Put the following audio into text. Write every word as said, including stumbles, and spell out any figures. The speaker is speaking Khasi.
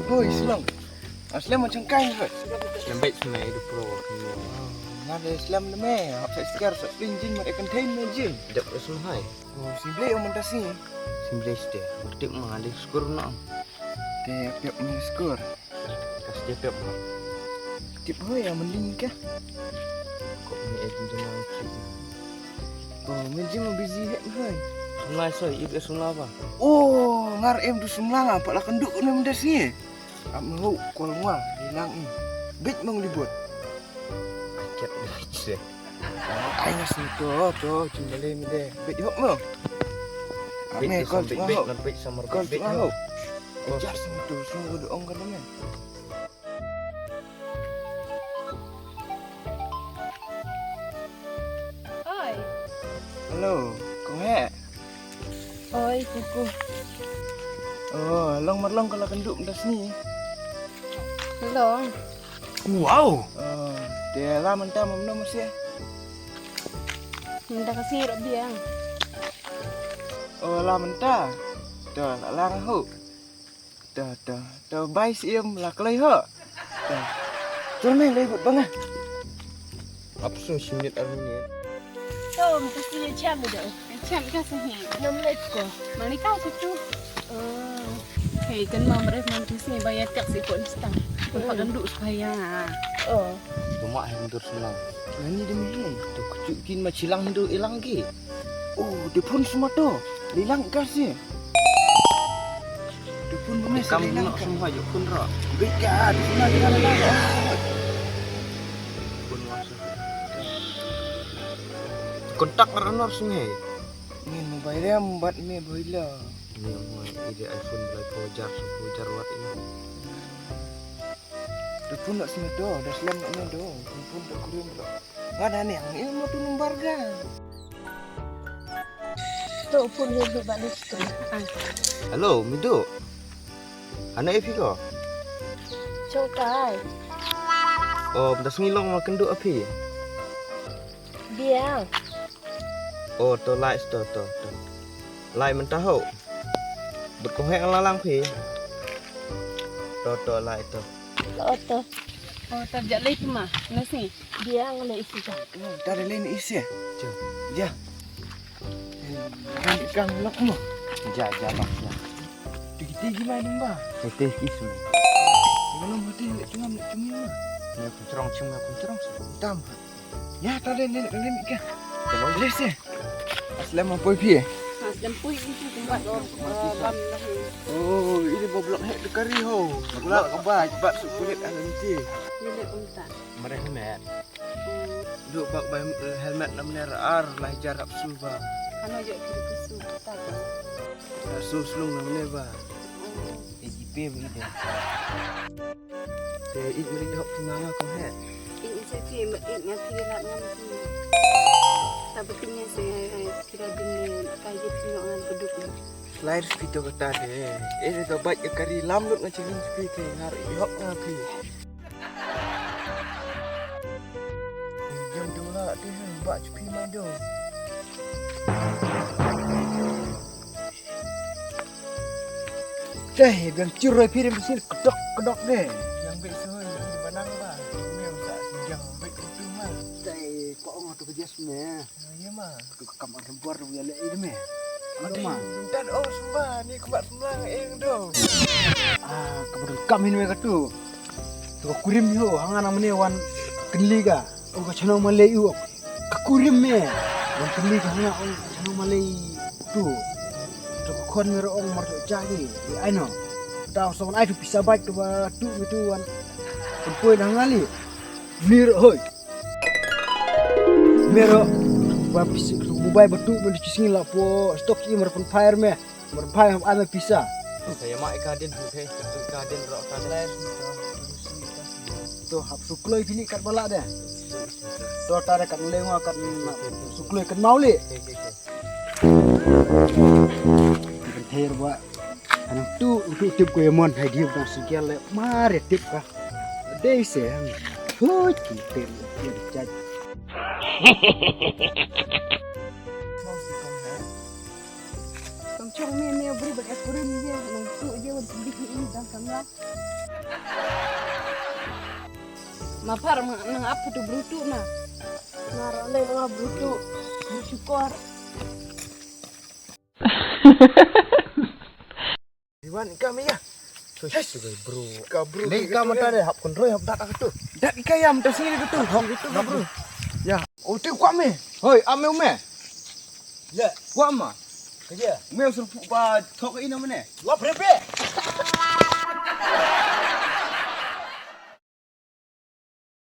Hoi, slem. Ah, slem macam kai, hoi. Slem baik semai du pro. Nga da slem leme, hap sa skar sa pin jin mat ekan tain me jin. Dep resmi hai. Oh, si blei om tas ni. Sim blei ste. Bertip ma ada skur na. Te pep me skur. Kas dia pep ma. Tip hoi ya mending ka. Kok ni eh jin jin nang. Oh, me jin ma busy he hoi. Sungai soi, ip eh sungai ba. Oh, ngar em du sumlang apa la kenduk ne mendas ni. Am ho kol ngwa, hilang ni. Bit mong libut. Aket dah je. Ai ngas ni to, to, cimbale mi de. Bit hok mo. Ame kol bit, bit, bit, bit, samar kol bit, bit, hok. Jas ni to, sungguh doong kan ni. Oi. Hello, kong he. Oi, kuku. Oh, long marlong kala kenduk das ni. Long. Wow. Oh, te la menta mam no masih. Menta kasi rok biang. Oh, la menta. To, la la ho. To, to, to, bai siem la kloi ho. To. Tur me lei but banga. Apsu shinit arminit. To, mesti ya jam dah. Jam ka sini. Nam lei ko. Mani kau situ. Oh. Hei, kan ma mres man tu sini bayar tak si ko instan. Ko pakan du supaya. Oh. Cuma hendur senang. Nani demi he. Tu kucuk kin ma chilang hendur ilang ki. Oh, de phone semua to. Lilang ka si. De phone bumi kam lilang ka. Semua je phone ra. Bika, de phone lilang ka. Phone masa. Kontak ra nor sungai. Ngin mobile em bat me boila. Ni mo ide iPhone belai pojar, pojar wat ini. De phone nak sini do, de slem nak ni do. Phone de kurim do. Ngada ni ang ilmu tu numbar ga. To phone ni ba ni tu. Hello, Midu. Ana e phi ko? Chokai. Oh, das ngilong ma kendu api. Biang. Oh, to lai to to to. Lai menta ho. But ko he ala lang phi. To to lai to. Oh, to. Oh, to ja lai tu ma. Nasi. Biang lai isi. Oh, ta lai ni isi. Jo. Ja. Kan lok mo. Ja ja lok ja. Tigi tigi mai dum ba. Tigi tigi su. Kalau mati ni cuma cuma ma. Ya kuntrong cuma kuntrong. Tam. Ya, ta le le le ka. Kalau le se. Aslam apa phi? Aslam pui itu tempat lam dah. Oh, ini boblok hek kari ho. Boblok ka ba bat su kulit alam ti. Ni le kunta. Mereh met. Duk bak bai helmet namne ar lai jar ap su ba. Ano jo kiri kusu ta ba. Su slung namne ba. E jipe bagi de. Te ik meri hok phi ma nga ko he. Ik se phi ma ik nga phi rat ngam phi. Ta beting se kira bin ne ka ji phi ngan beduk. Selain phi to kata de. Eh ka bait ka kari lam lut nga chingin phi te ngar ik hok nga phi. Jam dola te ba phi ma do. Dai, biang chur roi phi rim sin kedok kedok de. Yang be soi di banang ba. Mem sa sinjang be kutu ma. Dai, ko ong tu kejas me. Ya ma. Tu ka kamar tempur tu ya le ide me. Ade ma. Tan oh sumba ni kemat semlang eng do. Ah, kebetul kam hin me katu. Tu ka kurim yo, hanga na mene wan kenli ga. Oh, ka chano malei u. Ka kurim me. Wan kali ka hanga ong ka chano malei tu. Tu ka khon me ro ong mar tu jagi. Ai no. Tao so ai tu pisa bai tu ba tu me tu wan. Pun koi na ngali. Mir hoi. Me ro. Ba pisa tu bai ba tu me tu chising la po. Stok i mar pun fire me. Mar phai ham ana pisa. Saya ma ka din hu he, tu ka din ro ka din. To hap sukloi pini kat bala de. To tare kat lengwa kat sukloi kat mauli. Kan ther ba. Anang tu tu tip ko yamon hai dia ba sugial le mare tip ka. Dei se. Hui ki tip. Jaj. Ka Chong me me bri bad akurim je nang tu je wan tu dik ni dang kamla. Ma par ma nang ap tu bru tu na. Na rale na bru tu. Bru tu kor. Iwan ka me ya. Bro, ka bro. Ni ka mata de hap kondroi hap dak ka tu. Dak ka ya mata sini ka tu. Hap gitu ka bro. Ya. O tu kwa me. Hoi, ame ume. Ya. Kwa ma. Ka ya. Ume usur pu ba thok ina mene. Lap repe.